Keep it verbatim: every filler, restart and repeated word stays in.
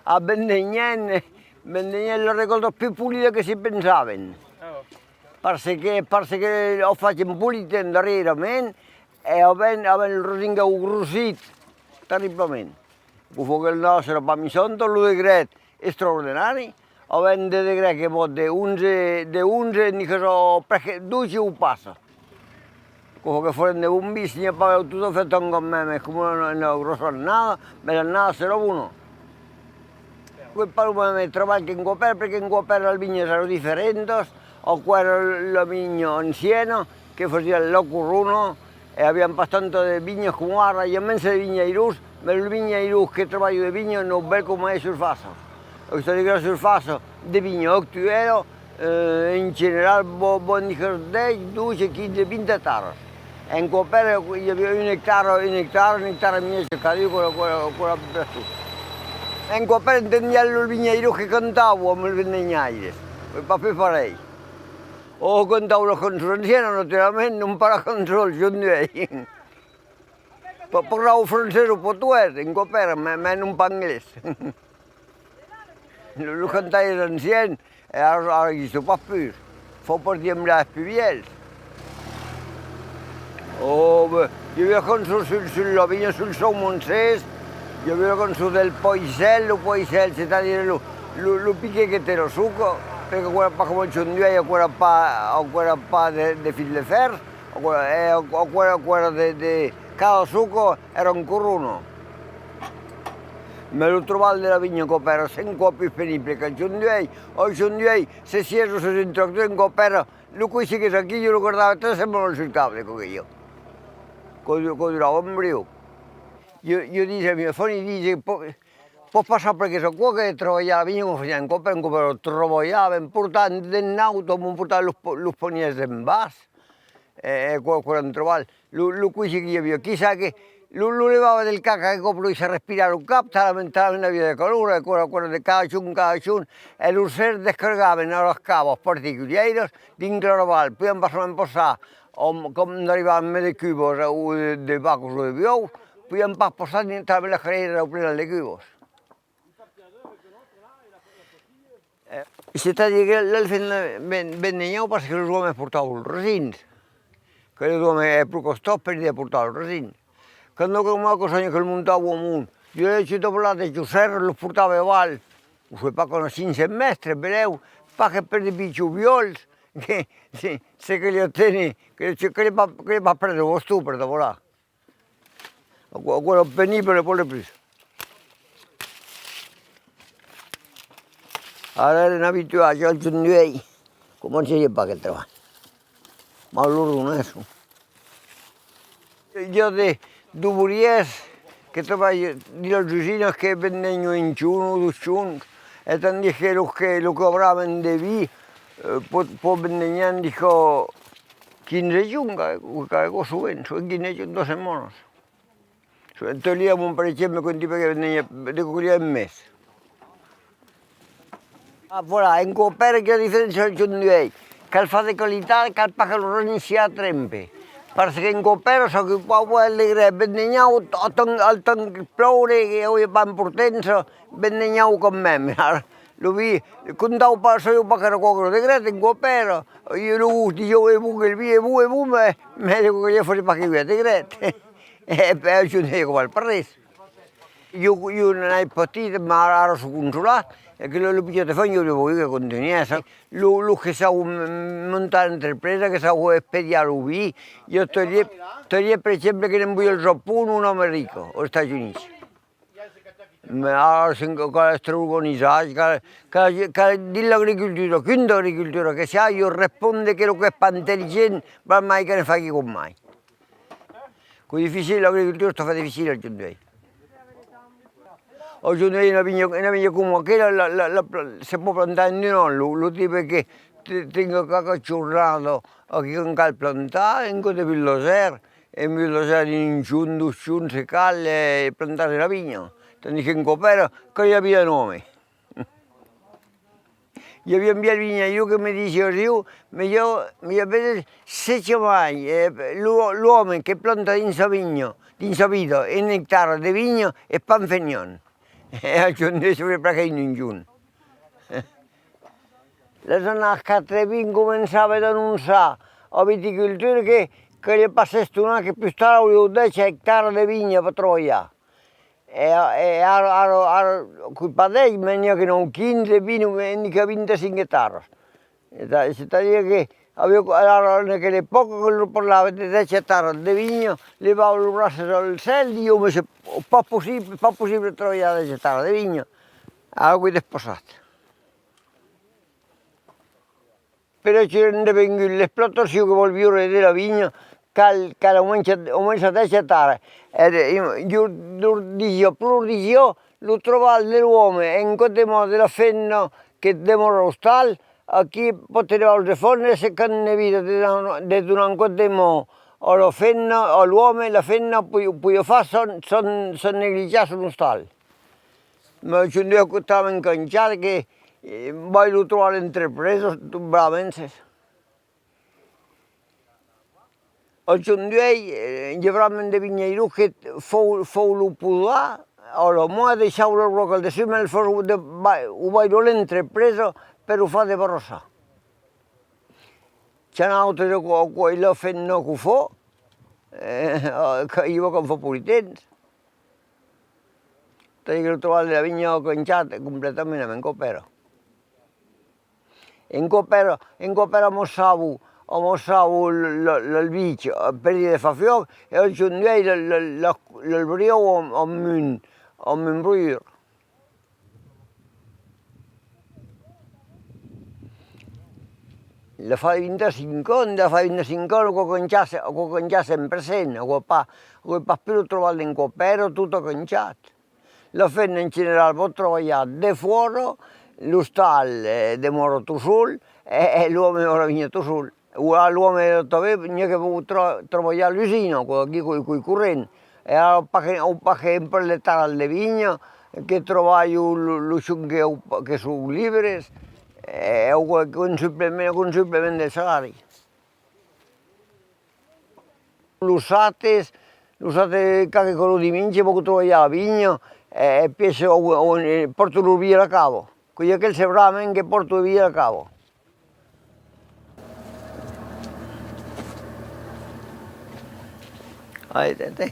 A Bendenhèn, Bendenhèn la recòlta pus polida que se pensavan. Parce que, parce que o fach en politan darrèrament, e avèm, avèm lo resin qu'an grossit terriblament. Aquò fa que l'annada serà pas missanta, lo degret extraordinari, avèm de degret que van de onze, de onze, ni que son presque dotze o passa. Aquò fa que farem de bon vin, n'i a pas tot a fèt tant quand même, es coma una, una gròssa annada, mas l'annada serà bona. Aquò es pas lo mème trabalh qu'en Copèr, perque en Copèr las vinhas èran diferentas, aquò èra la vinha anciana que fasiá la corona, e aviam pas tanta de vinhas coma ara, i a mens de vinhairons, mas los vinhairons que trabalhan de vinha non ven coma de surfaça. Es a dire que la surfaça de vinha actuèla, eh, en general, vau, vau dire dètz, dotze, quinze, vint ectaras. En Copèr i aviá un ectara, un ectara, un ectara e mièg cada un, aquò èra, aquò èra, aquò èra pas tot. En Copèr entendiá los vinhairons que cantavan amb los vendenhaires, es pas pus parelh. O cantavan las cançons ancianas, naturalament, non pas las cançons d'aujourd'hui. Pa-, parlavan francés o patoès, en Copèr, mas, mas non pas anglés. Lo, lo cantaire ancian, e ara, ara existon pas pus. Fau partir amb las pus vièlhas. Oh, ben, i aviá cançons sul, sul la vinha, sul Saumancés, i aviá la cançon del Poissèl, lo Poissèl, c'est-à-dire lo, lo, lo piquet que te la soca, perque aquò èra pas coma aujourd'hui, aquò èra pas, aquò èra pas de, de fil de fèr, aquò, e aquò, aquò èra, aquò èra de, de, cada soca èra en corona. Mas lo trabalh de la vinha en Copèr èra cent còps pus penible qu'aujourd'hui. Aujourduèi, se sièja sus un tractor en Copèr, lo coisset qu'es aquí, ieu lo gardava tres setmanas sul cable, aquò que ieu. Aquò du-, aquò durava un briu. Ieu, ieu dise a mia femna, dise, po-, pòs passar per aquò que trabalhar la vinha coma fasián en Copèr, en Copèr trabalhavan, portavan d'en naut, òm portava los po-, los panièrs en bas, e, e aquò, aquò èra un trabalh. Lo, lo coisset que i aviá, qui sap que lo, lo levava del cac, aquel còp lo se respirava lo cap, talament, talament aviá de calor, e aquò èra, aquò èra de cada jorn, cada jorn, e lo ser descargavan a las cavas particulièiras dins Claraval, podián pas solament passar, òm, quand arribavan mès de cubas, o de, de vacas o de buòus, podián pas passar dins, talament las carrièras èran plenas de cubas. Eh, c'est-à-dire que l'alfenc ven-, vendenhava parce que los òmes portavan los resins. Que los òmes èran pro costauds per dire portar los resins. Quand aquò, coma aquò sonha que los montava amont, jo l'ai ajudat a volar de Josèr, los portava aval, o sai pas quant, cinc cents mètres, belèu, pas que per de pichons viòls, que se, se caliá téner, que, que caliá pas, caliá pas perdre lo baston per davalar. Aquò, aquò èra penible, ne vòle plus. Ara èran abituats, aujourduèi, començariá pas aquel trabalh. Malurós, non? I a de, d'obrièrs que trabalhan dins las usinas que vendenhan un jorn o dos jorns, e tandis que los que, los que abravan de vin, eh, pòt, pòt vendenhar, dison, quinze jorns, qualque, qualque còp sovent, sovent quinze jorns, doas setmanas. Tolièron, per exemple, qu'un tipe que vendenha de cocolièr un mes. Ah, voilà, en Copèr qu'i a diferéncia aujourduèi. Cal far de qualitat, cal pas que lo resins siá trempe. Parce qu'en Copèr s'ocupava del degret, vendenhava al temps, al temps que plòure, que aviá pas d'importança, vendenhava quand même. Ara, lo vin, comptava pas, sabiá pas qu'èra aquò que lo degret, en Copèr, e lo gust, disiá, es bon, quel vin es bon, es bon, mas, mas de cocolièr fasiá pas que vier degret. E puèi, jo n'ai coma pas res. Jo, jo n'ai patit, mas ara, ara soi consolat, e que lo, lo pichòt enfant, jo li vòli que contunhèsse. Lo, lo que saben montar entrepresa, que saben expediar lo vin, jo te dirai, te dirai, per exemple, que n'envòli al Japon o en America, als Estats Units. Mas ara, se cal èstre organizat, cal, cal, cal dins l'agricultura, quin d'agricultura que siá, jo responde que lo qu'es pas intelligent, val mai que ne fague coma mai. Qu'es dificil, l'agricultura es tot a fèt dificila, aujourduèi. Aujourduèi, una vinha, una vinha coma aquela, la, la, la pla-, se pòt plantar en un an, lo, lo tipe que te-, tenga qualque jornada aquí quand cal plantar, un còp de buldosèr, un buldosèr dins un jorn, dos jorns, se cal, e plantar la vinha. Tandis qu'en Copèr, que i aviá un òme. I aviá un vièlh vinhairon que me disiá, diu, melhor, melhor, vese, se jamai, eh, lo, l'òme que planta dins sa vinha, dins sa vida, un ectara de vinha, es pas un feniant. E a jorn d'uèi sabe pas qu'ei un jorn. Les annadas quatre-vints començavan d'anonçar au viticultor que, que caliá pas s'estonar que pus tard aurián dètz ectaras de vinha per trabalhar. E, e ara, ara, ara, qu'ei pas dètz, mès n'i a que n'an quinze, vint, o mès n'i a que vint-e-cinc ectaras. C'est-à-, c'est-à-dire que aviá, ara, en aquela epòca, que lo parlava de dètz ectaras de vinha, levava los braces al cèl, disiá: «Mès c'est pas possible, pas possible de trabalhar dètz ectaras de vinha.» Ara qu'ei despassat. Però qu'ei endevengut l'explotacion que vòl viure de la vinha, cal, cal au mens, au mens dètz ectaras. E de, jo, jo disiá, pro disiá, lo trabalh de l'òme en còp de mòrt, de la femna que demòra a l'ostal, aquí pòt levar los efants, se qu'an envia de, de donar un còp de man a la femna, a l'òme, la femna poi-, podiá far sans, sans, sans neglijar son ostal. Mès aujourd'hui aquò es talament canchat que, eh, vai lo trobar l'entrepresa, tot bravament. Aujourd'hui, eh, i a bravament de vinhairos que fan, fan lo podar, a la man, daissan lo ròc al dessús, mès lo fan de, vai, o vai dab l'entrepresa per lo far desbarrassar. Qu'i a autres, aquò, aquò, e la femna qu'o fa, eh, que i a qu'an fa pus de temps. Tàs que lo trabalh de la vinha a canchat completament, en còp èra. En còp èra, en còp èra amassava, amassava l-, l-, l'albic, eh, per dire de far fuòc, e aujourd'hui la, la, la, l'albrián amb, amb un, amb un brulhur. La fa vint-e-cinc ans, la fa vint-e-cinc ans, aquò a canchat, aquò a canchat cent per cent, aquò es pas, aquò es pas pus lo trabalh d'en còp èra, tot a canchat. La femna en general vòl trabalhar defòra, l'ostal, eh, demòra tot sol, e, e l'òme a la vinha tot sol. O a l'òme tanben, n'i a que vòlon tra-, trabalhar a l'usina, aquò aquí qu'ei, qu'ei corrent. E ara, pas que, o pas que un parelh d'ectaras de vinha, que trabalhan lo, lo jorn que, que son libres, e, o un suplement, un suplement de salari. Los sabtes, los sabtes, qualque còp lo dimenge, vau trabalhar a la vinha, e, e pièi, o, o, e pòrto lo vin a la cava. Qu'ei aquel, segurament, que pòrto lo vin a la cava. Ai, tè, tè.